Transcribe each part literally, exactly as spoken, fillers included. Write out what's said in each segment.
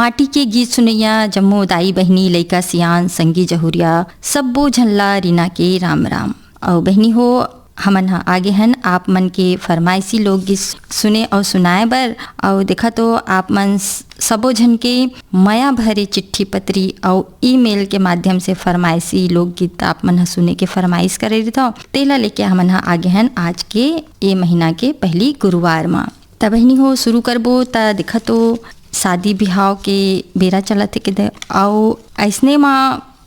माटी के गीत सुनैया जम्मो दाई बहिनी, लइका सियान, संगी जहुरिया, सब्बो झन ला रीना के राम राम। अउ बहिनी हो, हमन ह आगे हन आप मन के फरमाइशी लोकगीत सुने अउ सुनाए बर। अउ देखा तो आप मन स-, सबो झन के मया भरे चिट्ठी पत्री अउ ईमेल के माध्यम से फरमाइशी लोकगीत आप मन ह सुने के फरमाइश करे रहिथव, तेला लेके हमन ह आगे हन आज के ये महीना के पहली गुरुवार म। त बहिनी हो, शुरू करबो त देखा तो शादी बिहाव के बेरा चलत हे के दे, अउ अइसने म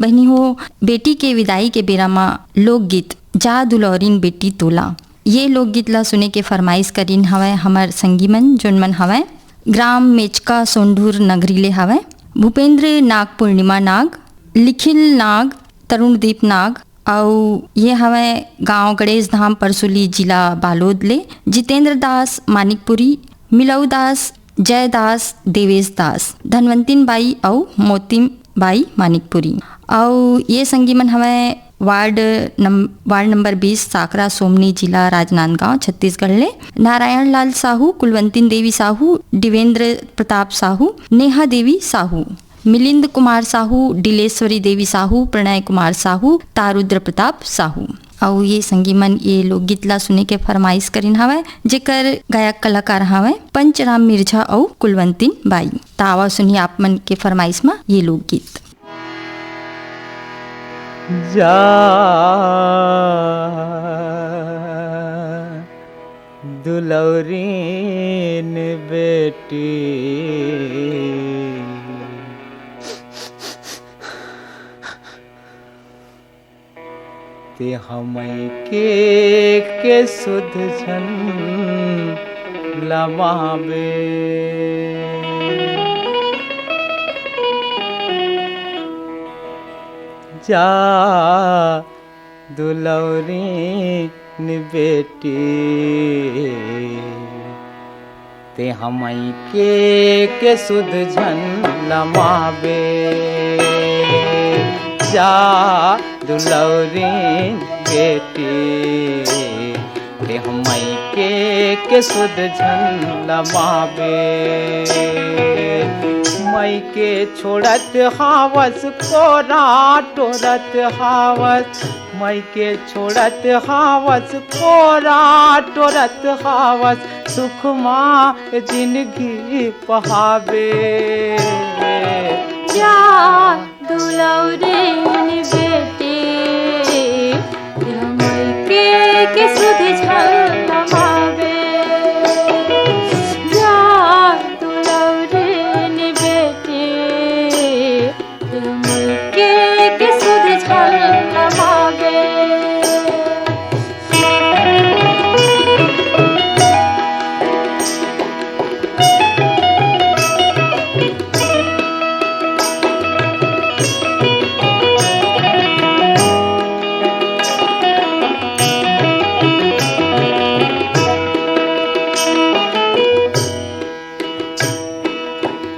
बहिनी हो, बेटी के विदाई के बेरा म लोकगीत जा दुलौरिन बेटी तोला, ये लोकगीत ला सुने के फरमाइश करिन हवय हमर संगी मन, जोन मन हवय ग्राम मेचका सोंढूर नगरी ले हवय, भूपेंद्र नाग, पूर्णिमा नाग, लिखिल नाग, तरुणदीप नाग, अउ ये हवय गांव गणेश धाम परसुली, जिला बालोद ले जितेंद्र दास मानिकपुरी, मिलऊ दास, जय दास, देवेश दास, धनवंतिन बाई अउ मोतिम बाई मानिकपुरी। अउ ये संगी मन हवय वार्ड नम-, वार्ड नंबर बीस, साकरा सोमनी, जिला राजनांदगांव, छत्तीसगढ़ ले नारायण लाल साहू, कुलवंतिन देवी साहू, दिवेंद्र प्रताप साहू, नेहा देवी साहू, मिलिंद कुमार साहू, डिलेश्वरी देवी साहू, प्रणय कुमार साहू, तारुद्र प्रताप साहू। अउ ये संगी मन ये लोकगीत ला सुने के फरमाइश करिन हवय, जेकर गायक कलाकार हवय पंचराम मिर्झा अउ कुलवंतिन बाई। त आवा सुनिए आप मन के फरमाइश म ये लोकगीत। जा दुलौरीन बेटी, ते हमई के, के सुध झन लमाबे। जा दुलौरीन बेटी, ते हमई के, के सुध झन लमाबे। जा दुलौरीन बेटी, ते हमई के, के सुध झन लमाबे। मई के छोड़त हावस, कोरा टोरत हावस, मई के छोड़त हावस, कोरा टोरत हावस, सुख मा जिनगी पहाबे। जा दुलौरीन बेटी, हमई के, के सुध झन लमाबे। जा दुलौरीन बेटी, के, के सुध झन लमाबे।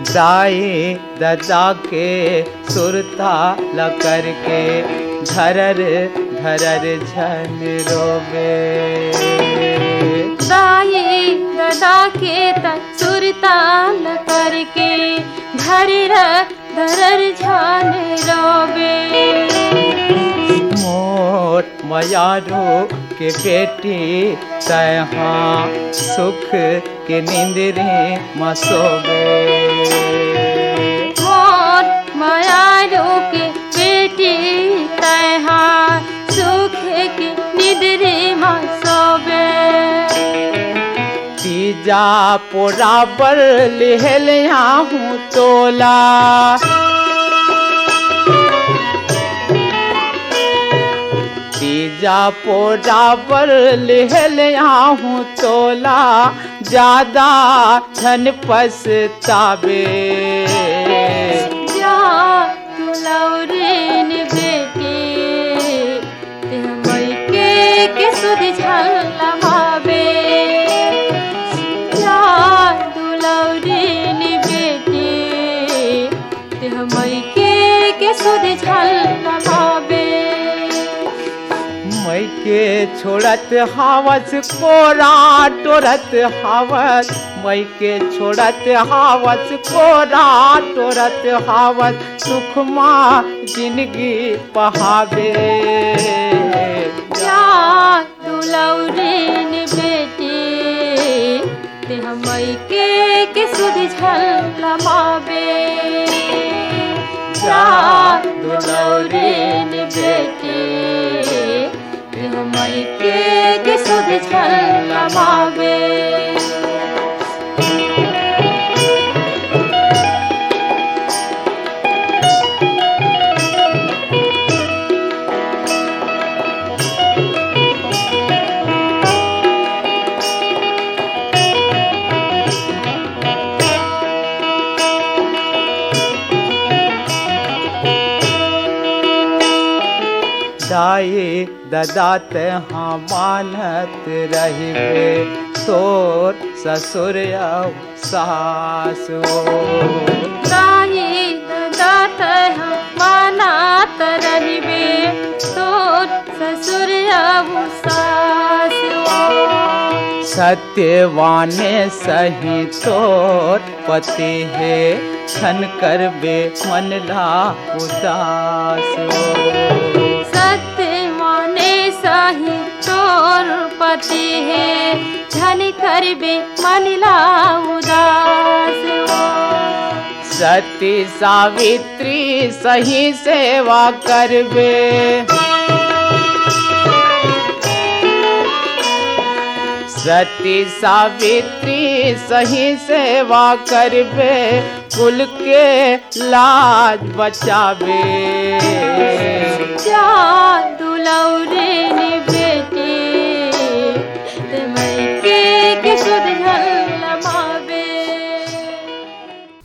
दाई ददा के सुरता ल करके, धरर धरर झन रोबे। दाई ददा के त सुरता ल करके, धरर धरर झन रोबे। मोर मयारू के बेटी, तैहा सुख के निंदरी म सोबे। मोर मयारू के बेटी, तैहा सुख के निंदरी म सोबे। तीजा पोरा बर लेहल आहूँ तोला। तीजा पोरा बर लेहल आहूँ तोला, जादा झन पछताबे। जा दुलौरीन बेटी, ते हमई के, के सुध झन लमाबे। जा दुलौरीन बेटी, ते हमई के, के सुध झन लमाबे। के छोड़त हावस कोरा टोरत हावस, मई के छोड़त हावस कोरा टोरत हावस, सुखमा जिंदगी पहावे। जा दुलौरिन बेटी, ते हमई के, के सुध झन लमावे। जा दुलौरिन बेटी, ते हमई के, के सुध झन लमावे। दाई ददा तेहा मानत रहिबे तोर ससुर अउ सासु। दाई ददा तेहा मानत रहिबे तोर ससुर अउ सासु। सत्यवाने सही तोर पति हे, झन करबे मन ला उदास। सत्यवाने सही तोर पति हे, झन करबे मन ला उदास। सती सावित्री सही सेवा करबे। सती सावित्री सही सेवा करबे, कुल के लाज बचावे। जा दुलौरिन बेटी, ते मई के, के सुध झन लमावे।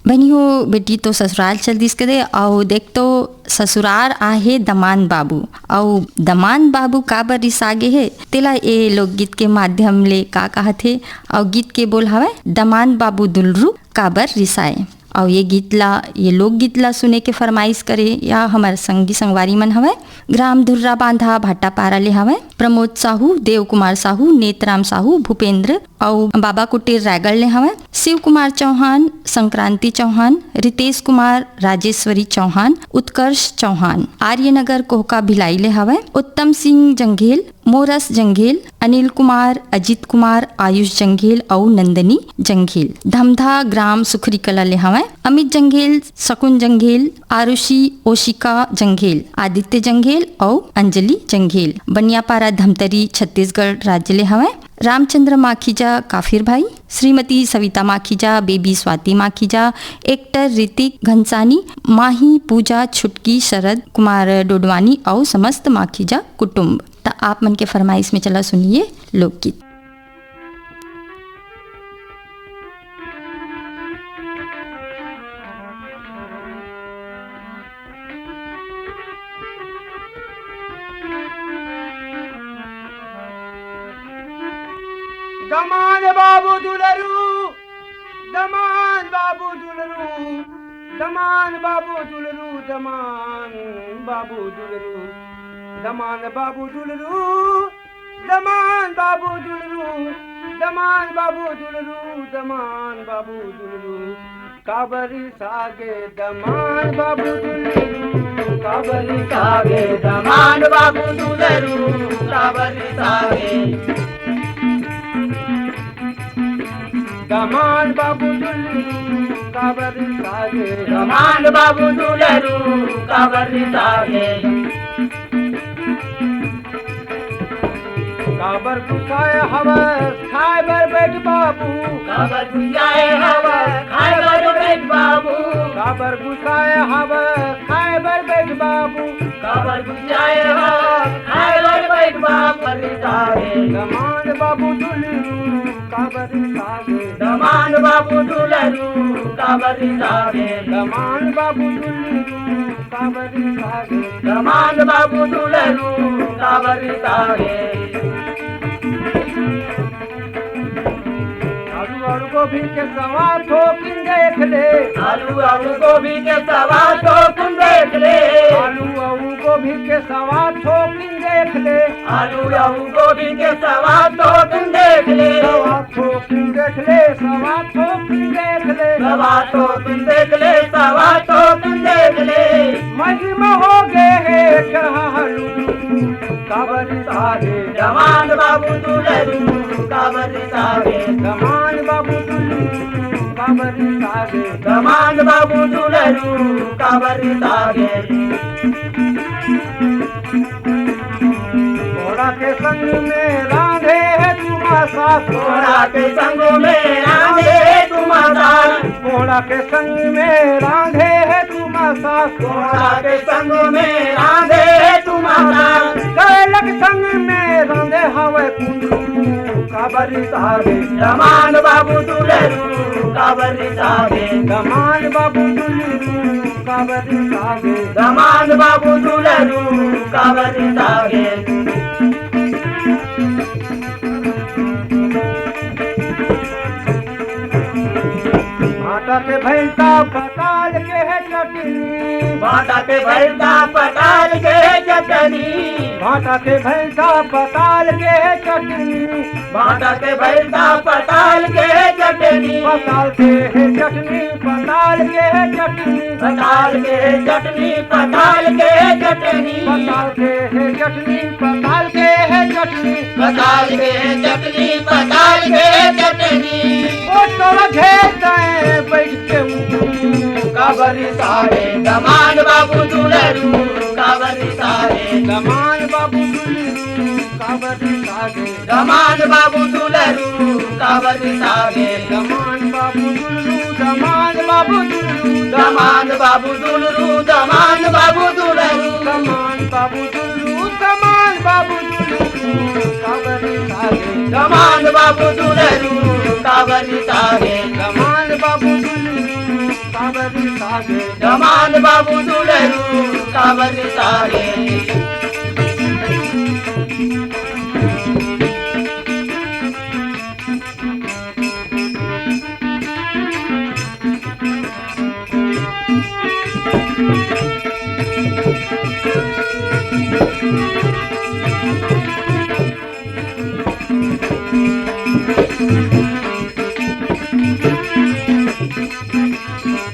बनी हो बेटी तो ससुराल चल दिस कदे, अउ देख तो ससुरार आहे दमान बाबू, अउ दमान बाबू काबर रिसागे हे, तेला ए लोकगीत के माध्यम ले का कहत हे, अउ गीत के बोल हवय दमान बाबू दुलरू काबर रिसाए। अउ ये गीत ला, ये लोकगीत ला सुने के फरमाइश करे या हमर संगी संगवारी मन हवय, ग्राम धुर्रा बांधा भाटापारा ले हवय प्रमोद साहू, देव कुमार साहू, नेतराम साहू, भूपेंद्र अउ बाबा कुटीर रायगढ़ ले हवय शिव कुमार चौहान, संक्रांति चौहान, रितेश कुमार, राजेश्वरी चौहान, उत्कर्ष चौहान। आर्यनगर कोहका भिलाई ले हवय उत्तम सिंह जंघेल, मोरस जंघेल, अनिल कुमार, अजीत कुमार, आयुष जंघेल अउ नंदनी जंघेल। धमधा ग्राम सुखरी कला ले हवय अमित जंघेल, शकुन जंघेल, आरुषि, ओशिका जंघेल, आदित्य जंघेल अउ अंजलि जंघेल। बनियापारा धमतरी छत्तीसगढ़ राज्य ले हवय। रामचंद्र माखीजा काफिर भाई, श्रीमती सविता माखीजा, बेबी स्वाति माखीजा, एक्टर ऋतिक घनसानी, माही, पूजा, छुटकी, शरद कुमार डोडवानी अउ समस्त माखीजा कुटुंब। त आप मन के फरमाइश में चला सुनिए लोकगीत। दमान बाबू दुलरू, दमान बाबू दुलरू, दमान बाबू दुलरू, दमान बाबू दुलरू, दमान बाबू दुलरू, दमान बाबू दुलरू, दमान बाबू दुलरू, दमान बाबू दुलरू, काबर सागे दमान बाबू दुलरू, काबर सागे दमान बाबू दुलरू, काबर सागे दमान बाबू दुलरू, काबर सागे दमान बाबू दुलरू, काबर सागे। काबर गुस्साए हवस खाए बर बैठ बाबू, काबर गुस्साए हवस खाए बर बैठ बाबू, काबर गुस्साए हवस खाए बर बैठ बाबू, काबर गुस्साए हवस खाए बर बैठ बाबू। रिसावे दमान बाबू दुलरू, काबर रिसावे दमान बाबू दुलरू, काबर रिसावे दमान बाबू दुलरू, काबर रिसावे दमान बाबू दुलरू, काबर रिसावे। आलू अउ गोभी के सवाद थोकिन देख ले, आलू अउ गोभी के सवाद थोकिन देख ले, आलू अउ गोभी के सवाद थोकिन देख ले, आलू अउ गोभी के सवाद तो तुम देख ले। सवाद तो तुम देख ले, सवाद तो तुम देख ले। सवाद तो तुम देख ले, सवाद तो तुम देख ले। महिमा हो गए हे चढ़ालू, काबर सागे। दमांद बाबू दुलरू, काबर सागे। दमांद बाबू दुलरू, काबर सागे। दमांद बाबू दुलरू, काबर सागे। कोड़ा के संग में रांधे हे तुमा सास। कोड़ा के संग में रांधे हे तुमा सास। कोड़ा के संग में रांधे हे तुमा सास। कोड़ा के संग में रांधे हे तुमा सास। गैलक संग में रांधे हवे कुंदरू, काबर सागे। दमांद बाबू दुलरू, काबर सागे। दमांद बाबू दुलरू, काबर सागे। दमांद बाबू दुलरू, काबर सागे। भांटा के भैंसा पताल के हे चटनी। भांटा के भैंसा पताल के हे चटनी। भांटा के भैंसा पताल के हे चटनी। भांटा के भैंसा पताल के चटनी। पताल के हे चटनी, पताल के हे चटनी। पताल के हे चटनी, पताल के हे चटनी। पताल के हे चटनी, पताल के हे चटनी। पताल के हे चटनी, पताल के हे चटनी। ओ तोरा घेर दाएं बैठ के ऊपर। काबर सारे दमांद बाबू दुलरू, काबर सारे दमांद बाबू दुलरू, काबर सारे। दमांद बाबू दुलरू, काबर सागे। दमांद बाबू दुलरू, दमांद बाबू दुलरू। दमांद बाबू दुलरू, दमांद बाबू दुलरू। दमांद बाबू दुलरू, दमांद बाबू दुलरू, काबर सागे। दमांद बाबू दुलरू, काबर सागे। दमांद बाबू दुलरू, काबर सागे। दमांद बाबू दुलरू, काबर सागे।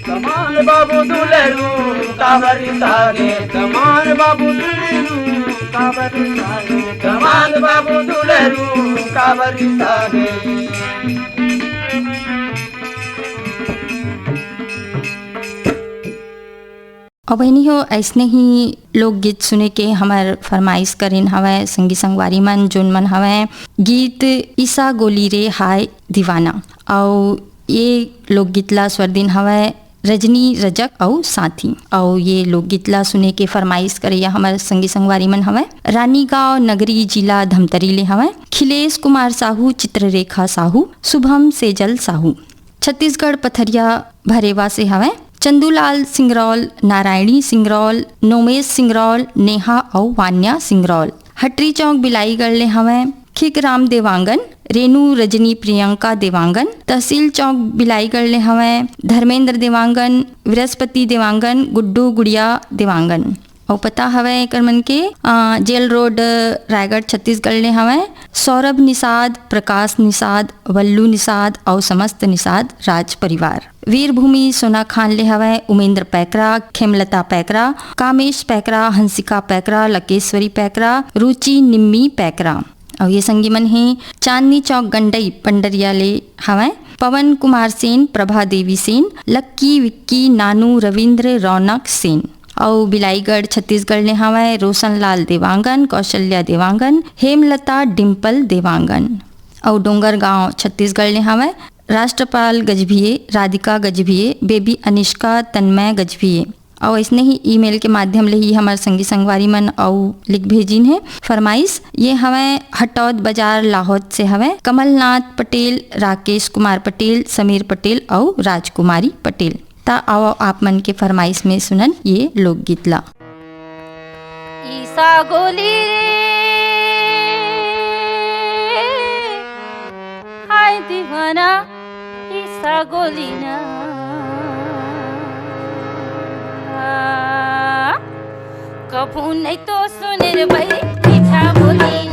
दमांद बाबू दुलरू, काबर सागे। दमांद बाबू दुलरू, काबर सागे। दमांद बाबू दुलरू, काबर सागे। अब बहिनी हो, अइसने ही लोकगीत सुने के हमर फरमाइश करिन हवय संगी संगवारी मन, जोन मन हवय गीत ईसा गोली रे हाय दीवाना। अउ ये लोकगीत ला स्वर दिन हवय रजनी रजक अउ साथी। अउ ये लोकगीत ला सुने के फरमाइश करइया हमर संगी संगवारी मन हवय रानीगांव नगरी, जिला धमतरी ले हवय खिलेश कुमार साहू, चित्ररेखा साहू, शुभम सेजल साहू। छत्तीसगढ़ पथरिया भरेवा से हवय चंदूलाल सिंगरौल, नारायणी सिंगरौल, नोमेश सिंगरौल, नेहा अउ वान्या सिंगरौल। हटरी चौक बिलाईगढ़ ले हवय खिकराम देवांगन, रेनू रजनी प्रियंका देवांगन। तहसील चौक बिलाईगढ़ ले हवय धर्मेंद्र देवांगन, बृहस्पति देवांगन, गुड्डू गुड़िया देवांगन। अउ पता हवय एकर मन के, अ, जेल रोड, रायगढ़, छत्तीसगढ़ ले हवय सौरभ निषाद, प्रकाश निषाद, वल्लू निषाद अउ समस्त निषाद राज परिवार। वीरभूमि सोनाखान ले हवय उमेंद्र पैकरा, खेमलता पैकरा, कामेश पैकरा, हंसिका पैकरा, लकेश्वरी पैकरा, रुचि निम्मी पैकरा। अउ ये संगी मन हे चांदनी चौक गंडई पंडरिया ले हवय पवन कुमार सेन, प्रभा देवी सेन, लक्की विक्की, नानू, रविंद्र, रौनक सेन। अउ बिलाईगढ़ छत्तीसगढ़ ले हवय रोशनलाल देवांगन, कौशल्या देवांगन, हेमलता, डिम्पल देवांगन। अउ डोंगरगांव छत्तीसगढ़ ले हवय राष्ट्रपाल गजभिये, राधिका गजभिये, बेबी अनिष्का, तन्मय गजभिये। अउ अइसने ही ईमेल के माध्यम ले ही हमर संगी संगवारी मन अउ लिख भेजिन हे फरमाइश। ये हवय हटौद बाजार लाहौद से हवय कमलनाथ पटेल, राकेश कुमार पटेल, समीर पटेल अउ राजकुमारी पटेल। त आओ आप मन के फरमाइश में सुनन ये लोकगीत ला। ईसा गोली रे, हाय दीवाना, ईसा गोली ना। कभू नहीं तो सुने रे भाई, मीठा बोली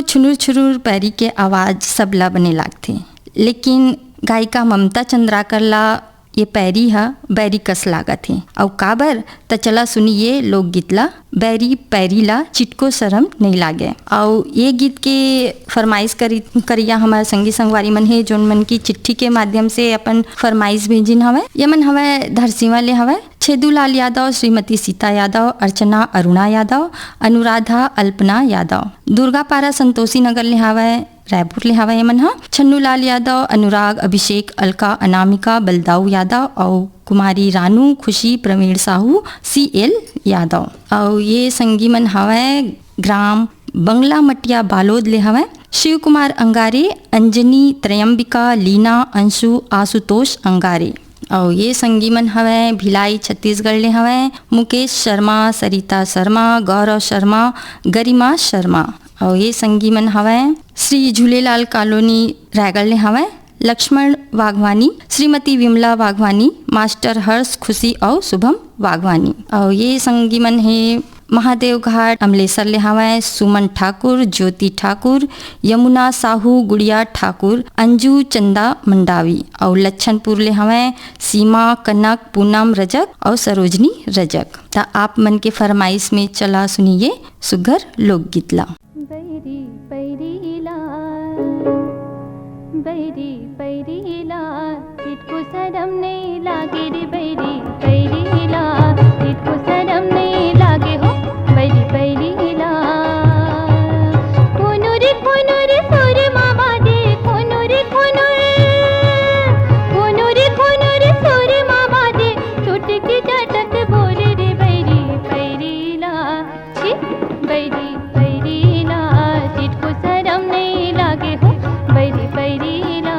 छुनुर छुनुर पैरी के आवाज सबला बने लागथे, लेकिन गायिका ममता चंद्राकर ला ये पैरी ह बैरी कस लागत हे। अउ काबर? त चला सुनिए लोकगीत ला, बैरी पैरी ला चिटको शरम नइ लागे। अउ ये गीत के फरमाइश करी, करिया हमर संगी संगवारी मन हे, जोन मन की चिट्ठी के माध्यम से अपन फरमाइश भेजिन हवय। ये मन हवय धरसीवा ले हवय, छेदूलाल यादव, श्रीमती सीता यादव, अर्चना अरुणा यादव, अनुराधा अल्पना यादव, दुर्गापारा संतोषी नगर ले हवय, रायपुर ले हवय। ये मन ह छन्नूलाल यादव, अनुराग, अभिषेक, अलका, अनामिका, बलदाऊ यादव अउ कुमारी रानू, खुशी, प्रवीण साहू, सी एल यादव। अउ ये संगी मन हवय ग्राम बंगला मटिया बालोद ले हवय, शिव कुमार अंगारे, अंजनी, त्रयंबिका, लीना, अंशु, आशुतोष अंगारे। अउ ये संगी मन हवय भिलाई छत्तीसगढ़ ले हवय, मुकेश शर्मा, सरिता शर्मा, गौरव शर्मा, गरिमा शर्मा। अउ ये संगी मन हवय श्री झूलेलाल कॉलोनी रायगढ़ ले हवय, लक्ष्मण वाघवानी, श्रीमती विमला वाघवानी, मास्टर हर्ष, खुशी अउ शुभम वाघवानी। अउ ये संगी मन हे महादेव घाट अमलेसर ले हवय सुमन ठाकुर, ज्योति ठाकुर, यमुना साहू, गुड़िया ठाकुर, अंजू, चंदा मंडावी अउ लच्छनपुर ले हवय सीमा, कनक, पूनम रजक अउ सरोजनी रजक। त आप मन के फरमाइश में चला सुनिए सुघर लोकगीत ला। बैरी पैरी ला, बैरी पैरी ला, चिटको शरम नहीं लागे रे बैरी पैरी ला, चिटको शरम नहीं लागे हो बैरी पैरी ला। कोनो रे कोनो रे सुर मामा दे, कोनो रे कोनो रे, कोनो रे कोनो रे सुर मामा दे, चुटकी चटक बोले रे बैरी पैरी ला। छी, बैरी, बैरी ला, चिटको शरम नहीं लागे हो, बैरी, बैरी ला।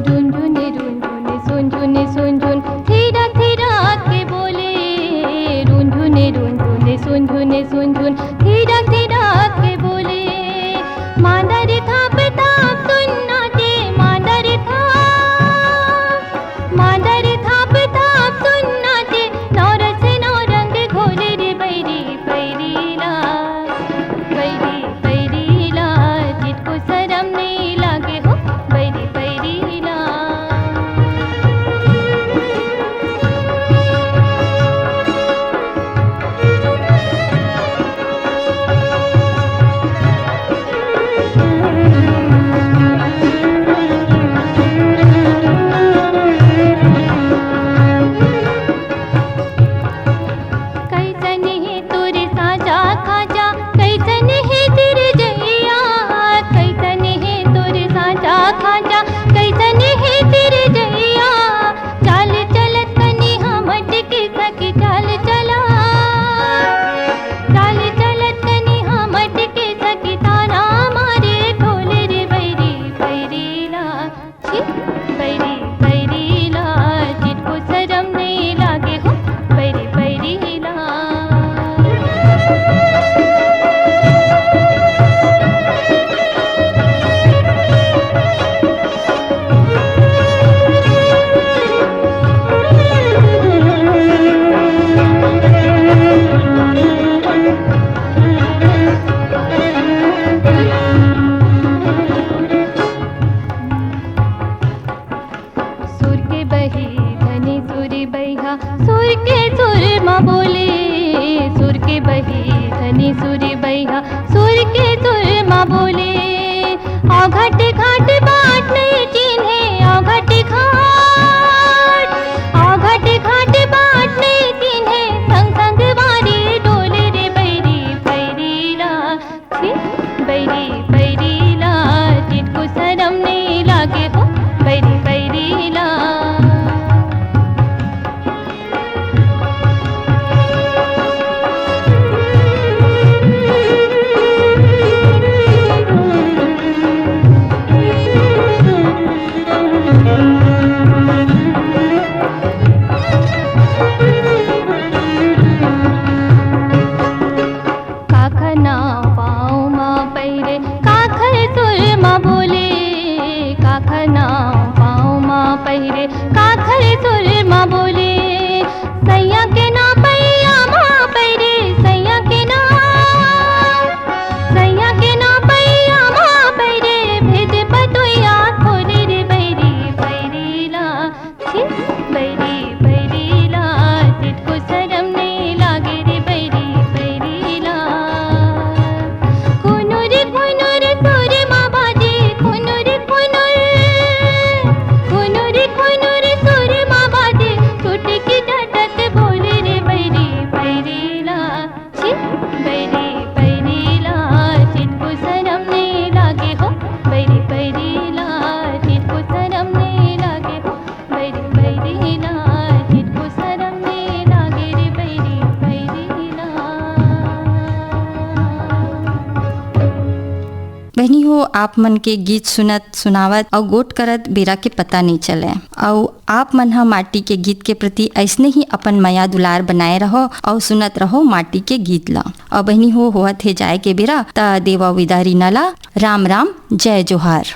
रुनझुने रुनझुने सुनझुने सुनझुन थिरा थिरा के बोले। रुनझुने रुनझुने सुनझुने सुनझुन थिरा थिरा के बोले। मांदर थाप थाप सुनना दे मांदर थाप। मांदर थाप थाप सुनना दे नौ रस नौ रंग घोले रे बैरी पैरी ला। बैरी पैरी ला चिटको शरम नहीं लागे हो बैरी पैरी ला। कैसन हे तोर साजा खाजा, कैसन हे चिरजइया, कैसन हे तोर साजा खाजा, कैसन हे चिरजइया। चाल चलत कनी हमट के सखी चाल चला, चाल चलत कनी हमट के सखी ताना मारे ढोल रे बैरी पैरी ला। छी, बैरी, बैरी ला, चिटको शरम नहीं लागे हो, बैरी, बैरी ला। सुर के बही धनी सुर बइहा, सुर के सुर म बोले। सुर के बही धनी सुर बइहा, सुर के सुर म बोले। अउ घट घाट बाट नहीं चिन्हे, अउ घट घाट, अउ घट घाट बाट नहीं चिन्हे। संग संग बारी डोले रे बैरी पैरी ला। छी, बैरी, बैरी ला, चिटको शरम नहीं लागे हो, बैरी, बैरी ला। आप मन के गीत सुनत, सुनावत अउ गोठ करत बेरा के पता नइ चले। अउ आप मन ह माटी के गीत के प्रति अइसने ही अपन मया दुलार बनाए रहो अउ सुनत रहो माटी के गीत ला। अउ बहिनी हो, होवत हे जाए के बेरा, त देवा विदा रीना ला। राम राम, जय जोहार।